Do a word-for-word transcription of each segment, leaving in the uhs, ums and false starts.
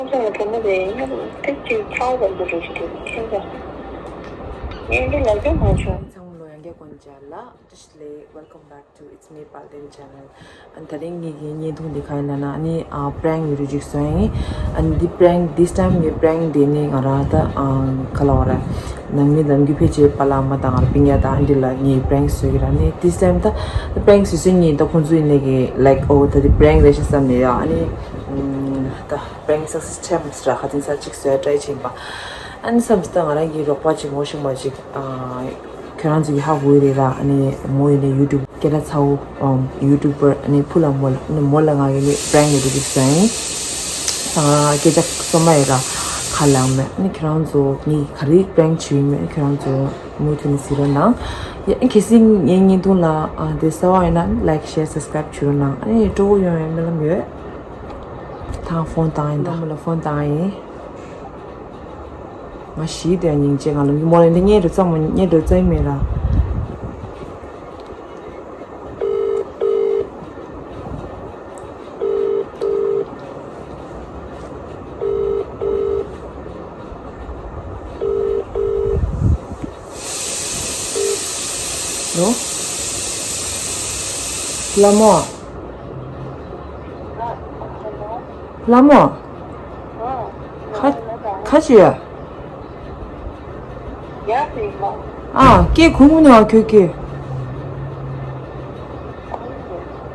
ཁོང་ཚོ་ལ་དྲི་མ་རེ་ཡིན་ན་ཏིག་ཅིག་ཚ་བ་འདི་རེ་ཞིག་རེད། ཁྱེད་ཚོ་ངས་འདི་ལབ་རྒྱུ་མ་བྱུང་། ཚང་མ་ལོ་ཡང་བསྐྱར་སྐུ་མཁྱེན་ལགས། བཀྲ་ཤིས་བདེ་ལེགས། Welcome back to It's Me Pal Devi channel. ཨ་ནི་ད་རིང་ངེད་ཀྱི་བརྙན་ཐུང་འདི་ག་ཡིན་ལབ་ན། ཨ་ནི་ཨ་པྲེང་ཡོད་རེད་ཅིག་བཟོས་ཡིན། ཨ་ནི་འདི་པྲེང་this time ངའི་པྲེང་འདི་ནི་ང་རང་ད་ཨ་ག་ལབ་དགོས་རེད། ནང་མི་ནམ་རྒྱུན་ཕལ་ཆེར་པཱ་ལགས་མ་དང་ང་རང་སྤུན་ཀྱག་དང་ཨ་འདི་ལ་ངས་པྲེང་བཟོས་ཀྱི་ར། ཨ་ནི་this time ད་པྲེང་བཟོས་བཟོས་ཉིན་ད་ཁོང་ཚོ་ཡིན་ནའི་གི་like oh ད་འདི་པྲེང་རེད་ཤག་བསམ་ནས་ཡ། ཨ་ནི་ཨམ་ད་པྲེང་success ཆགས་མ་སོང་ར། ཁ་ཚིག་ཚར་གཅིག་བཟོས་try བྱས་ཡིན་པ། ཨ་ནི་བསམ་སོང་ད་ང་རང་གི་རོགས་པ་ཅིག་ངོ་ཤེས་པ་ཅིག་ཨ། ཁྱེད་རང་ཚོ་གིས་ཧ་གོ་གི་རེད་ར། ཨ་ནི་མོ་ཡིན་ནའི་ཡུ་ཊུབ་སྐད་གྲགས་ཚ་བོ་ཨམ་ཡུ་ཊུབ་པར་ཨ་ནི་ཕུ་ལ་མོ་ལ། ཨ་ནི་མོ་ལ་ང་གིས་ནི་པྲེང་ཡོད་རེད་ཅིག་བཟོས་ཡིན། ད་ང་སྐད་ཆ་གསུང་མ་ཡོད་ར། ཁ་ལངས་མེད། ཨ་ནི་ཁྱེད་རང་ཚོ་ངས་ག་རེ་པྲེང་བྱས་ཡིན་མེད་ཁྱེད་རང་ཚོ་མུ་མཐུད་ནས་གཟིགས་རོགས་གནང་། ཡ་གལ་སྲིད་ངའི་བརྙན་ཐུང་ལ་ཨ་དེ་གསར་པ་ཡིན་ན་like share subscribe བྱེད་རོགས་གནང་། ཨ་ནི་སྤྲོ་པོ་ཡོང་བའི་སྨོན་ལམ་ཡོད། ད་ཕོན་བཏང་ཡིན་ད། མོ་ལ་ཕོན་བཏང་ཡིན། ང་ཞིག་དེ་སྙིང་རྗེ། ང་ལ་མོ་ལ་འདི་བརྙན་འདྲ་ཙམ་མོ་བརྙན་འདྲ་ཙམ་མེད་ར། ལོ། ལ་མོ། ལ་མོ། ཁ་ཁ་ཅི་ཡ། ཨ་སྐད་གོང་ནས་ཨ་ཁྱོད་སྐད།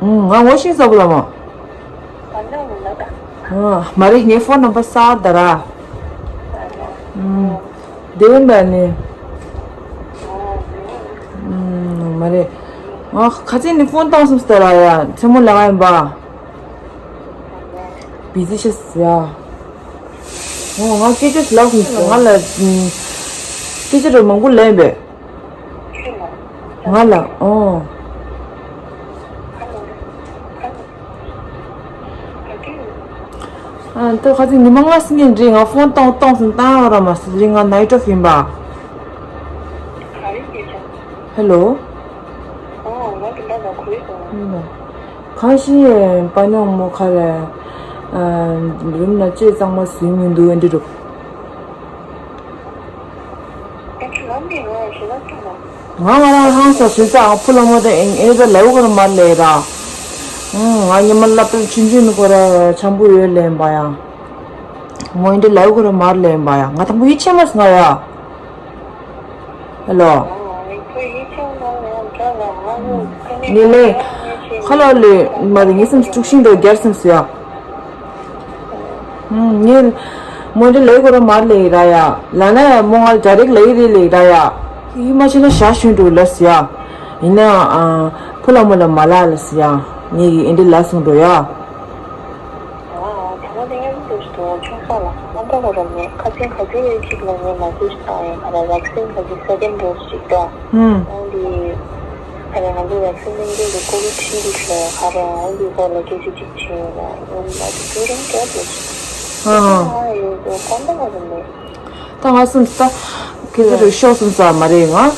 ང་ངོ་ཤེས་ས་བུ་ལ་མ། མ་རེད། ངའི་ཕོན་ནམ་བར་གསར་པ་ར། བདེ་པོ་འདུག་ནི། མ་རེད། ང་ཁ་ཚིག་ནས་ཕོན་བཏང་སོང་ཟེར་ར་ཡ། མཚན་མོ་ལས་ཀ་ཡིན་པ། བི་ཟི་ཤེས་ཡ། ང་སྐད་ཆ་ལབ་སོང་ང་ལ། སྐད་ཆ་རེ་མང་པོ་ལབ་པས། ང་ལ་ཨོ། ཨ་ད་ཁ་ཚིག་ཉི་མ་ལྔ་ཟིན་གྱི་འདྲི། ང་ཕོན་བཏང་བཏང་སོང་བཏང་ཡོད་ར་མ་ཟིན་རི་ང་night off ཡིན་པ། ཧེ་ལོ། གང་ཤེས་པ་ཉོ་མོ་ཁ་རེ། རུམ་ན་ཅེ་གཙང་མ་ཟིན་མི་འདུག་ཨེ་འདྲི་འདུག་ང་ང་རང་ཧང་སང་ཞུ་ས་ཨ་ཕུ་ལ་མོ་དེ་ཨེ་ཨེ་ད་ལའུ་གར་མར་ལས་ར། ང་ཉི་མ་ལ་པེ་ཆུན་ཆུན་ནི་ཁོ་ར་ཆམ་པོ་ཡོད་ལེན་པ་ཡ། མོ་ཨེ་འདྲ་ལའུ་གར་མར་ལེན་པ་ཡ། ང་དང་པོ་ཡིད་ཆེས་མ་སོང་ང་ཡ། ཧེ་ལོ། ངེས་ལེ། ཁ་ལོ་ལེ་མ་རེད། ངའི་སེམས་དཀྲུག་ཤིང་དུ་རྒྱར་སེམས་སུ་ཡ། ངས་མོ་འདི་ལས་ཁོ་ར་མར་ལས་ར་ཡ། ལ་ན་ཡ་མོ་ང་ལ་direct་ལས་རེད་ལས་ར་ཡ། ཡིད་མ་ཆེས་ན་ཞག་ཤུན་དུ་ལ་སི་ཡ། ཡིན་ན་ཕུ་ལ་མོ་ལ་མ་ལ་ལ་སི་ཡ། ངས་ཡི་ཨེ་འདི་ལ་སོང་འགྲོ་ཡ། ཨ་ད་ང་དེ་ངའི་འདུག་ཏུ་ཆུང་ས་ལ་རྣམ་པ་ཁོ་ར་མེད། ཁ་སེང་ག་ཚོད་ཡོད་ཅིག་ལ་ངས་message་བཏང་ཡིན། ང་ར་vaccine་ག་ཚོད་second dose་ཅིག་ད། ཧུམ། ཨང་དེ་ཁ་ར་ང་ཚོ་vaccine་ལེན་རྒྱུ་གི་ཀོ་བི་ཌི་ཁྲི་འདུག་ལ་ཁ་ར་ཨང་དེ་ཁོ་ལ་སྐད་ཆ་ཅིག་བྱས་ཡོད་ལ་ཡང་ང་ཚོ་ཚོད་རིང་བྲལ་འདུག་ཨ་ཧ། ཨ་ཡོད་ཡོད་རྣམ་པ་ཁོ་ར་མེད། ད་ང་སེམས་ད་ཁྱེད་ཚོ་རུ་ཤོག་སེམས་ས་མ་རེད། ང་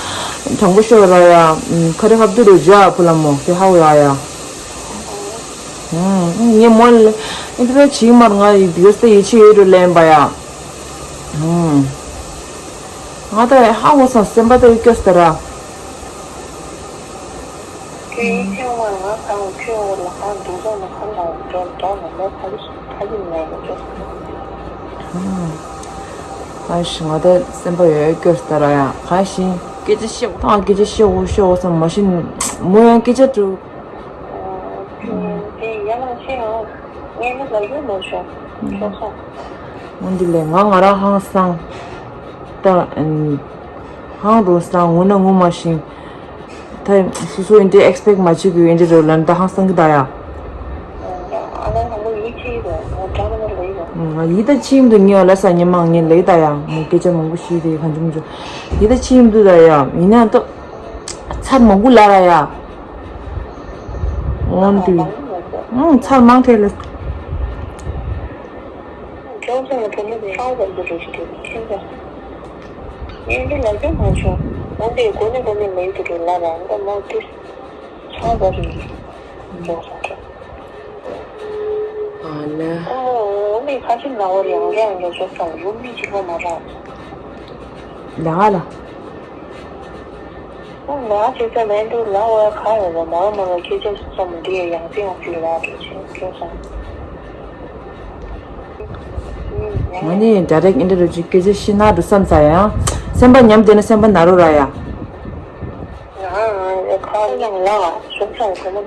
དྲང་པོ་ཤོག་ར་ཡ། ཁ་རི་ཧབ་ཏུ་རུ་ཇ་ཕུ་ལ་མོ་དེ་ཧའོ་ཡ་ཡ། ངས་མོ་ལ་ཨིན་ཏི་རེ་ཆིག་མར་ང་ཡི་བི་ཡོ་སྟེ་ཡི་ཆི་ཡོད་རུ་ལེན་པ་ཡ། ང་ད་ཧ་གོ་སོང་སེམས་པ་ད་ཡི་སྐྱོ་སྟེ་ར། ཁྱོད་ཡིད་ཆེས་མ་ང་ཚང་ཁྱོད་འོག་ལ་ཁང་འདུག་ཚང་ནས་ཁང་ལ་འགྲོ་འགྲོ་ནས་མེད་ཕ་གི་ཕ་གི་མེད་ལ་འགྲོ། ཨ་ཤི་ང་ད་སེམས་པ་ཡོད་སྐྱོ་ལྟ་ར་ཡ། གང་ཤི་སྐད་ཆ་བཤད་ཐང་སྐད་ཆ་བཤད་འོ་བཤད་འོ་བསམ་མ་ཤི་མོ་ཡང་སྐད་ཆ་དྲུག་དེ་ཡ་ལ་ཤི་ཡང་ངས་ནི་ལ་ཡོད་མ་བྱུང་ཆོག་སོང་། འོན་ཏེ་ལས་ང་ང་རང་ཧང་སང་ད་ཧང་རུ་སང་ངུ་ན་ངུ་མ་ཤི། ད་སོ་སོ་ཨིན་ཏེ་ཨེག་སི་པེག་མ་བྱེད་དགོས་ཨིན་ཏེ་རོ་ལན་ད་ཧང་སང་གི་ད་ཡ། ཨ་ལ་ཧང་པོ་ཡིད་ཆེས་ཡོད་ང་དྲང་མོ་ལ་ཡོད། ང་ཡིད་ད་ཆིམ་དུ་ཉེ་བ་ལ་ས་ཉི་མ་ངེ་ལེ་ད་ཡ་མོ་སྐད་ཆ་མང་པོ་ཤི་དེ་གང་བྱུང་བྱུང་ཡིད་ད་ཆིམ་དུ་ད་ཡ་ཡིན་ན་ཏོ་ཚར་མང་པོ་ལ་ར་ཡ། འོན་ཏེ་ཚར་མང་ཐལ་ལ། ཁྱོད་ཚོ་ལ་དོ་མི་དེ་ཧྲང་ཙམ་དུ་རེ་ཞིག་དེ་ཁྱེད་ཚོ། ངས་འདི་ལབ་རྒྱུ་མ་བྱུང་། འོན་ཏེ་གོ་ནི་གོ་ནི་མེད་དུ་རེད་ལ་ར་འདི་མོ་དེ་ཧྲང་ཙམ་རེད། འགྲོ་སོང་ཁྱོད། ཨ་ལ། ཨོ། ཁ་ཆེམས་ལ་འོར་ཡང་རྒྱ་ཡང་རྒྱ་ཤོག་ཙམ་ཡུམ་མི་གཅིག་པོ་མ་རག་ལ་ང་ལ། ཁོང་ལ་ཅིག་ཙམ་མེད་འདུག་ལ་འོ་ཁ་ཡོད་པ་མ་མ་ལ་ཁྱེད་ཅག་ཙམ་འདི་ཡང་རྩིས་ཡང་རྩིས་ལ་འགྲོ་ཆེན་ཁྱོད་ཙམ། ང་ནི་direct interview ཅིག་སྐད་ཆ་བཤད་ན་འགྲོ་བསམ་ཚར་ཡང་སེམས་པ་ཉམས་བསྡད་ན་སེམས་པ་ན་རོ་ར་ཡ།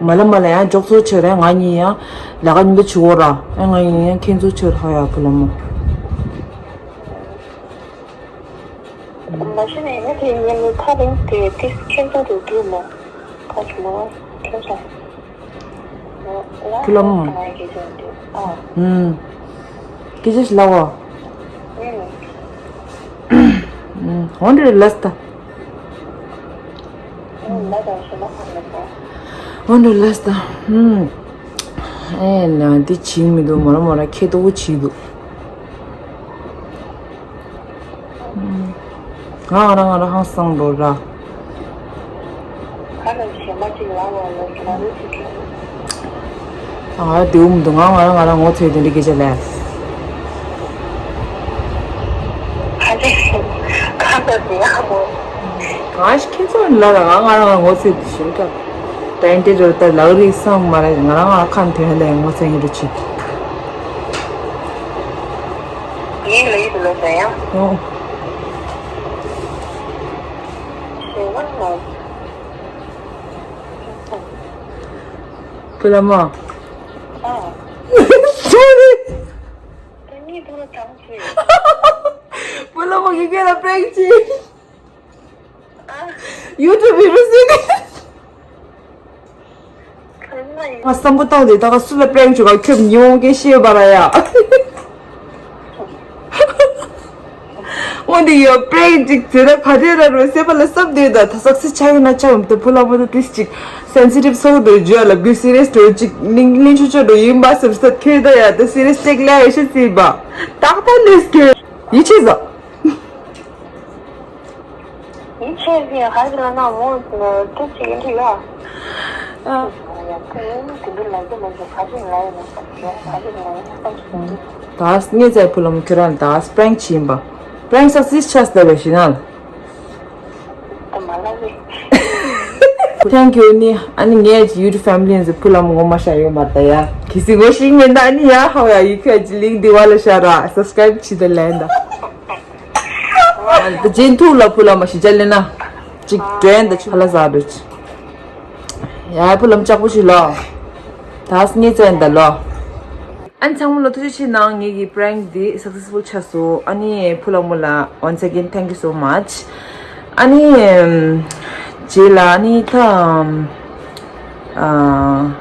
མ་ལ་མ་ལ་ཡང་འཇོག་ཚོ་ཆེ་རེད། ང་གཉིས་ཡང་ལས་ཀ་མཉམ་དུ་བྱེད་འོ་ར། ཨེ་ང་གཉིས་ཡང་ཁྱེད་ཚོ་ཆེ་ར་ཡ་བུ་ལ་མོ། མ་གཞི་ནས་ཡིན་ན་དེ་ཉིན་མོ་ཐག་རིང་དེ་ཏིས་ཁྱེད་ཚོ་རུ་རྒྱུ་མ་ཁ་ཆུ་མ་ཁྱེད་ཚོ། བུ་ལ་མོ། ཨ། ཨུམ། སྐད་ཆ་ཞིག་ལབ་འོ། ཨུམ། འོན་ཏེ་ལས་ད། འོན་ཏེ་ལས་ད། ཨུམ། ཨེ་ན་འདི་བྱིན་མི་འདུག་མོ་ར་མོ་ར་ཁེ་ཏོ་བོ་བྱིན་འདུག་ང་ང་རང་ང་རང་ཧང་སང་འགྲོ་ར། ཁ་ལ་ཞེ་མ་ཅིག་ལ་བ་ལ་ང་རུ་ཅིག་གི། ང་རང་དེའུ་མི་འདུག་ང་ང་རང་ང་རང་ངོ་ཚ་དེ་འདྲ་སྐད་ཆ་ལས། ཁ་ལ་ཁ་ལ་དེ་ཡག་མོ། ང་ཞིག་ཁྱེད་ཚོ་ལ་ལ་ང་ང་རང་ང་རང་ངོ་ཚ་དེ་ཞིག་ག་ད་འདི་འདྲ་ད་ལག་རིགས་སང་མ་ར་ང་རང་ང་ཁ་འཐོན་ལས་ངོ་ཚ་ཡིན་འགྲོ་ཅིག་ངའི་ལུས་ལ་ཟ་ཡང་། ཨོ། ཞེ་བ་ལ། བུ་ལ་མ། ཨ། སོ་རི། ད་ངའི་བུ་ལ་དྲང་ཚེ། བུ་ལ་མ་གི་སྐད་ལ་པྲེང་ཅི། ཨ། ཡུ་ཊུབ་བི་ཌིའོ་ཟེར་ནས། ང་བསམ་བློ་བཏང་སྟེ་ད་ག་སུ་ལ་པྲེང་བྱོས་ག་ཁྱོད་ཉི་འོང་སྐད་ཤེས་པ་ར་ཡ། འོན་ཏེ་ཡོད་པྲེང་ཅིག་ཟེར་ན་ག་དེ་ར་རུ་སེ་པ་ལ་བསམ་དུས་ད་ད་སག་སི་ཆ་ཡིན་ན་ཆ་འོང་དུ་བུ་ལ་བུ་དུ་ཏིས་ཅིག་སེན་སི་ཊིབ་སོགས་དུ་བརྗོད་ལ་བུ་སི་རི་ཡས་དུ་ཅིག་ལིང་ལིང་ཆུ་ཆུ་དུ་ཡིན་པ་སེམས་སད་ཁྱོད་ད་ཡ་ད་སི་རི་ཡས་ཅིག་ལ་ཡ་ཤི་སི་པ་ཏག་ཏག་ལས་ཁྱོད་ཡིད་ཆེས་ཟ། ཡིན་ཆེས་ཀྱི་ཧ་གི་ལ་ན་མོ་ཏུ་ཅི་ཡིན་གྱི་ཡ། ཨ། ཡ་ཁོ་ཡིན་དེ་འདི་ལ་གི་མ་གི་ཧ་གི་ལ་ཡིན་ན་ཧ་གི་ལ་ཡིན་ན་བསམ་གྱི་འདུག་ད་ངས་ཚེ་ཕུ་ལམ་ཁྱོད་རང་ད་པྲེང་ཆི་ཡིན་པ། པྲེང་སག་སིས་ཆགས་བསྡད་པའི་ཞིག་ན། ད་མ་ལ་གི། Thank you ནི་ཨ་ནི་ངས་ཀྱི་ཡུ་ཊུབ་ཕེ་མི་ལི་ཡིན་ཟེར་ཕུ་ལམ་ངོ་མ་ཤ་ཡོད་མ་ད་ཡ། གི་སི་ངོ་ཤིག་མེད་ད་ཨ་ནི་ཡ་ཧ་ཡ་ཡི་ཁ་ཅི་ལིང་དི་བ་ལ་ཤ་ར་སབ་སི་ཀ་རེབ་ཆི་ད་ལན་ད། ད་ཇེན་ཐུག་ལ་ཕུ་ལ་མ་ཤི་ཅ་ལེ་ན། ཅིག་དྲན་ད་ཆུ་ལ་ཟ་འདུག་ཡ་ཕུ་ལམ་ལྕགས་པོ་ཞིག་ལོ། ད་སྙེ་ཙན་ད་ལོ། ཨན་ཚང་མ་ལ་ཐུགས་རྗེ་ཆེ་གནང་། ངེད་ཀྱི་པྲེང་འདི་སག་སེ་སི་ཕུལ་ཆགས་སོང་། ཨ་ནི་ཕུ་ལ་མོ་ལ་once again thank you so much། ཨ་ནི་རྗེས་ལ་ཨ་ནི་ད་ཨ།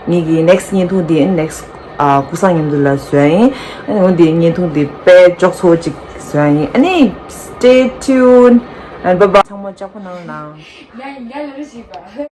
ངེད་ཀྱི་next་བརྙན་ཐུང་འདི་next་ཨ་ཀུ་སང་མཉམ་དུ་ལ་བཟོ་ཡ་ཡིན། ཨ་ནི་འོ་འདི་བརྙན་ཐུང་འདི་དཔེ་ལྕོགས་ཚོ་ཅིག་བཟོ་ཡ་ཡིན། ཨ་ནི་stay tuned and bye bye། ཚང་མ་ལྕགས་པོ་གནང་གནང་།